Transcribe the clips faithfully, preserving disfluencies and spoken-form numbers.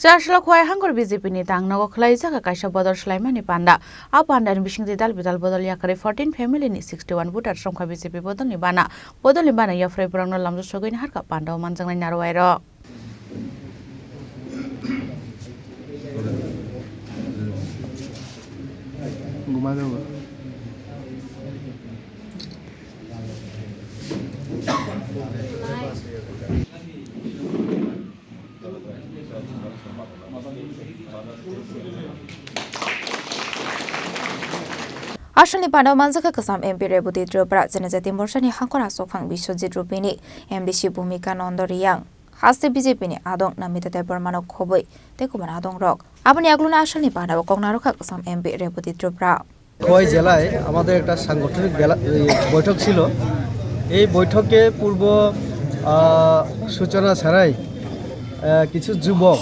Chasla Khwai Hangor B J P ni tang nogo khwlaijak kaisa bodol swlaimani panda. A panda ni bisingtwi dal bidal bodol yakarwi fourteen family ni sixty one voter songkha B J P bodol ni bana. Bodol ni bana yaphrai borokno lamjak sogwi naharkha panda o manjaknai narwai rok. Aswkni panda o manjakha kwcham M P Reboti Tripura, Janajati Morsani Hangkhor Aswkphang Biswajit Rupini, M D C Bhumika Nondo Riyang, haste B J P ni adong Namita Debbarmano khobwi tei kubun adongrok. Aboni aguluni aswkni panda o kok narwkha kwcham M P Reboti Tripura. Khowai জেলায় আমাদের একটা সাংগঠনিক বেলা, এই বৈঠক ছিল। এই বৈঠকে পূর্ব, আহ, সূচনা ছাড়াই, আহ, কিছু যুবক,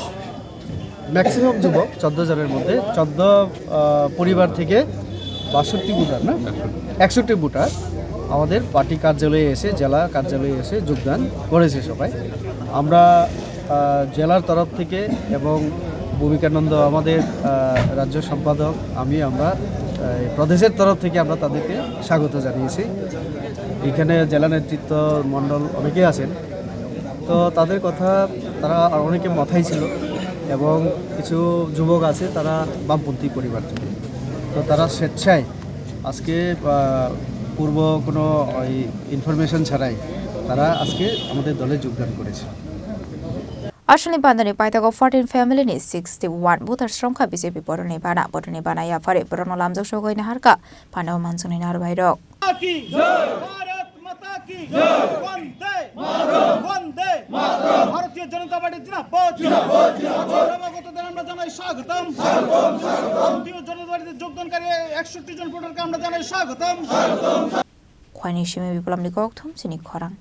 ম্যাক্সিমাম যুবক, চোদ্দ জনের মধ্যে চোদ্দ, আহ, পরিবার থেকে বাষট্টি ভোটার, না? একষট্টি ভোটার আমাদের পার্টি কার্যালয়ে এসে, জেলা কার্যালয়ে এসে যোগদান করেছে সবাই। আমরা, আহ, জেলার তরফ থেকে এবং ভূমিকানন্দ আমাদের, আহ, রাজ্য সম্পাদক, আমি, আমরা, আহ, প্রদেশের তরফ থেকে আমরা তাদেরকে স্বাগত জানিয়েছি। এখানে জেলা নেতৃত্ব মণ্ডল অনেকেই আছেন, তো তাদের কথা, তারা অনেকে মথাই ছিল এবং কিছু যুবক আছে, তারা বামপন্থী পরিবার থেকে। তো তারা স্বেচ্ছায় আজকে, আহ, পূর্ব কোনো ওই ইনফরমেশন ছাড়াই তারা আজকে আমাদের দলে যোগদান করেছে। Aswkni pandani paithago fourteen family ni sixty one voter songkha B J P bodol ni bana. Bodol ni bana yaphari borokno lamjak sogwi naharkha panda o manjaknai narwai rok. की जय। भारत माता की जय। वंदे मातरम। वंदे मातरम। भारतीय जनता पार्टी जिंदाबाद। जिंदाबाद, जिंदाबाद। জনগত দল আমরা জানাই স্বাগতম। স্বাগতম, স্বাগতম। ভারতীয় জনতা পার্টিতে যোগদানকারী একষট্টি জন ভোটারকে আমরা জানাই স্বাগতম। স্বাগতম। Khwaini simi Biplamni kokthum chini khorang.